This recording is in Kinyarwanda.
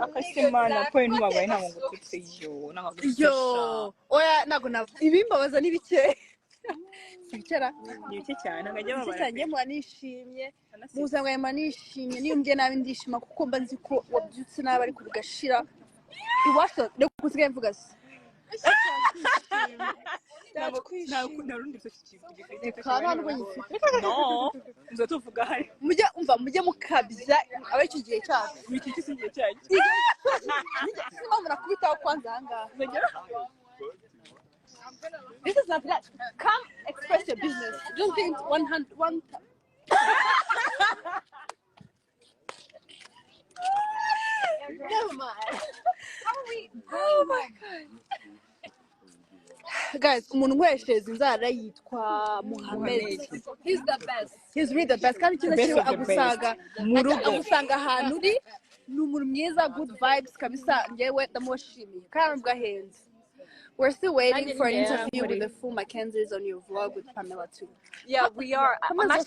Akase mana, paul, ntubabaye, ntabwo ngututse yo, ntabwo ngututse. Yo, oya, ntabwo na ibimbabaza ni bike, si bikera. Ni bike cyane, ntabwo ajya Bike ababara. Cyane. Njye mpora nishimye mu buzima bwanjye, mpora nishimye. Niyo umbwiye nabi ndishima, kuko mba nzi ko wabyutse nabi ariko bigashira. Iwacu rero usigaye mvuga se. Ntabwo nta rundi gifite. Reka, nta nubwo nyifite. No, nzo tuvuga hari. Mujye umva, mujye mukabya aba icyo gihe cyacu. Wiki iki si igihe cyacu. Sinzi nakubitaho kwanza ahangaha. This is not that. Come express your business. Don't think one hand one. Never mind. Oh my God. Guys, umuntu unkoreshereza inzara yitwa Muhammad. He's the best. He's really the best. Kandi icyiza Best cyiwe of the best. agusaga Mu rugo. Agusanga ahantu uri, ni umuntu mwiza, good vibes kabisa. Njyewe ndamushimiye kandi nubwo ahenze. We're still waiting for an interview with the full Mackenzies on your vlog with Pamela too. Yeah, we are. I'm Pamela's actually